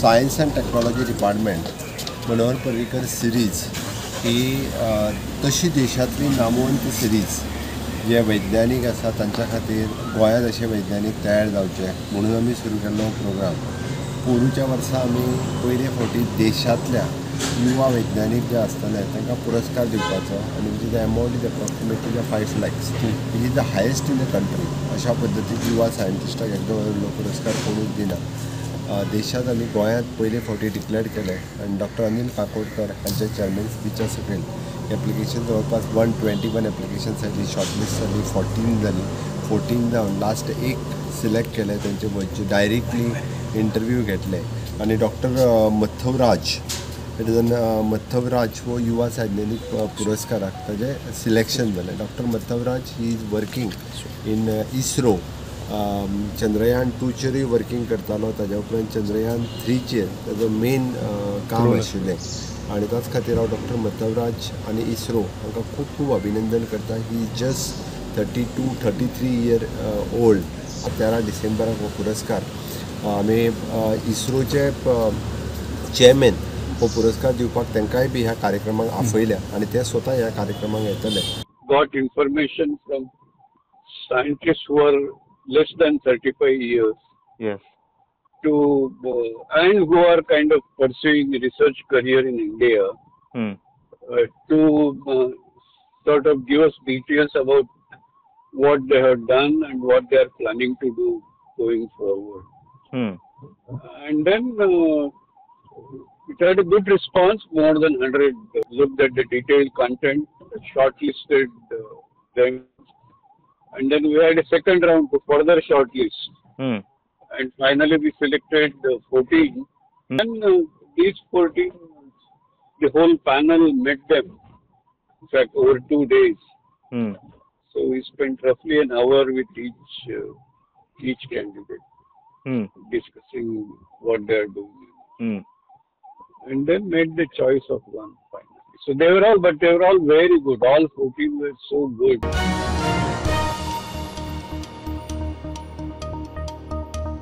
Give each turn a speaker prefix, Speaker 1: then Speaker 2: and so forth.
Speaker 1: Science and technology department Manohar Parrikar series ही तशी देशांतली नामवंत सिरीज जे वैज्ञानीक आसा तांच्या खातीर गोंयांत अशे वैज्ञानीक तयार जावचे म्हणून आमी सुरू केल्लो प्रोग्राम. पोरूच्या वर्सा आमी पयले फावटी देशांतल्या युवा वैज्ञानीक जे आसतले तांकां पुरस्कार दिवपाचो आनी which is the amount is approximately 5 lakhs which is the highest in the country. अशा पद्दतीन युवा सायंटिस्टाक एकदम व्हडलो पुरस्कार कोणूच दिना. देशांत आमी गोंयांत पयले फावटी डिक्लेअर केलें आनी डॉक्टर अनिल काकोडकर हांच्या चॅरमॅनशिपीच्या सकयल एप्लिकेशन जवळपास 121 एप्लिकेशन्स आयली, शॉर्टलिस्ट जाली, 14 जाली, 14 जावन लास्ट एक सिलेक्ट केलें, तांचे वचचे डायरेक्टली इंटरव्यू घेतले आनी डॉक्टर मत्थवराज it is मत्थवराज हो युवा वैज्ञानीक पुरस्काराक ताजें सिलेक्शन जालें. Doctor Mathavraj he is working in ISRO. Chandrayaan 2चेरूय working करतालो, ताज्या उपरांत चंद्रयान 3चेर ताजो मेन काम आशिल्लें आनी त्याच खातीर हांव डॉक्टर मत्थवराज आनी इस्रो हांकां खूब खूब अभिनंदन करता. He is just 32-33 year old. 13 डिसेंबराक हो पुरस्कार आमी इस्रोचे चेअरमॅन हो पुरस्कार दिवपाक तांकांय बी ह्या कार्यक्रमाक आपयल्या आनी ते स्वता ह्या कार्यक्रमाक येतले.
Speaker 2: Got information from scientists who are less than 35 years.
Speaker 3: Yes.
Speaker 2: To and who are kind of pursuing research career in India. To sort of give us details about what they have done and what they are planning to do going forward. And then it had a good response. More than 100 looked at the detailed content, shortlisted them. And then we had a second round to further shortlist. And finally we selected 14. And these 14, the whole panel met them, in fact, over 2 days. So we spent roughly an hour with each candidate, discussing what they are doing. And then made the choice of one finally. So they were all, but they were all very good. All 14 were so good.